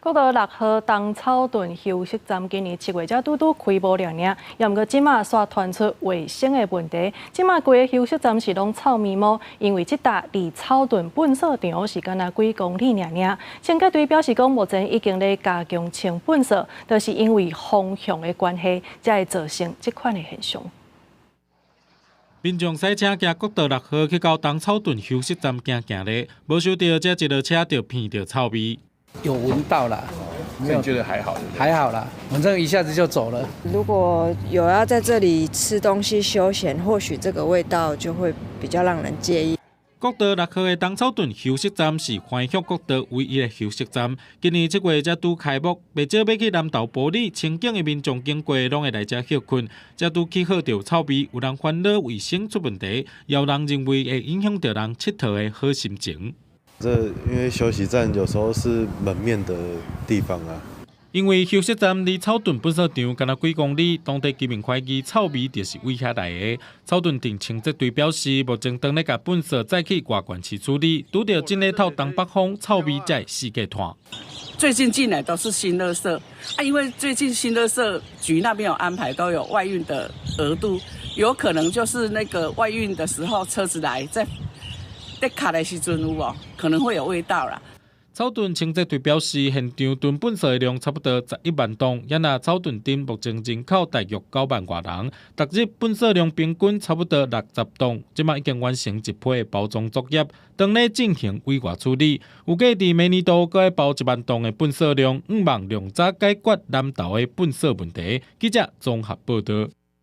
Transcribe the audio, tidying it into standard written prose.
國道六號東草屯休息站今年7月才拄拄開幕爾爾，也毋過這馬煞傳出衛生的問題。這馬規個休息站是攏臭毛毛，因為這搭離草屯糞掃場是干焦幾公里爾爾。清潔隊表示講，目前已經咧加強清糞掃，就是因為風向的關係，才會造成這款的現象。民眾駛車經國道六號去到東草屯休息站行行咧，無想著這一落車就鼻著臭味。有聞到啦，沒有覺得還好，還好啦，反正一下子就走了。如果有要在這裡吃東西休閒，或許這個味道就會比較讓人介意。國道六號的東草屯休息站是環鄉國道唯一的休息站，今年7月才拄開幕，袂少欲去南投埔里清境的民眾經過，攏會來遮歇睏。才拄去聞著臭味，有人煩惱衛生出問題，也有人認為會影響著人𨑨迌的好心情。這因為休息站有時候是門面的地方啊。因為休息站離草屯糞掃場干焦幾公里，當地居民懷疑臭味就是為遐來的。草屯鎮清潔隊表示，目前正咧共糞掃載去外縣市處理，拄著這个透東北風，臭味才會四界傳。最近進來都是新垃圾啊，因為最近新垃圾局那邊有安排，都有外運的額度，有可能就是那個外運的時候車子來在在卡的時陣有無可能會有味道啦。草屯清潔隊表示，現場囤糞掃的量差不多11萬噸，也若草屯鎮目前人口大約9萬外人，逐日糞掃量平均差不多60噸，這馬已經完成一批的包裝作業，當咧進行委外處理。預計佇明年度閣愛包1萬噸的糞掃量，向望量早解決南投的糞掃問題。記者綜合報導。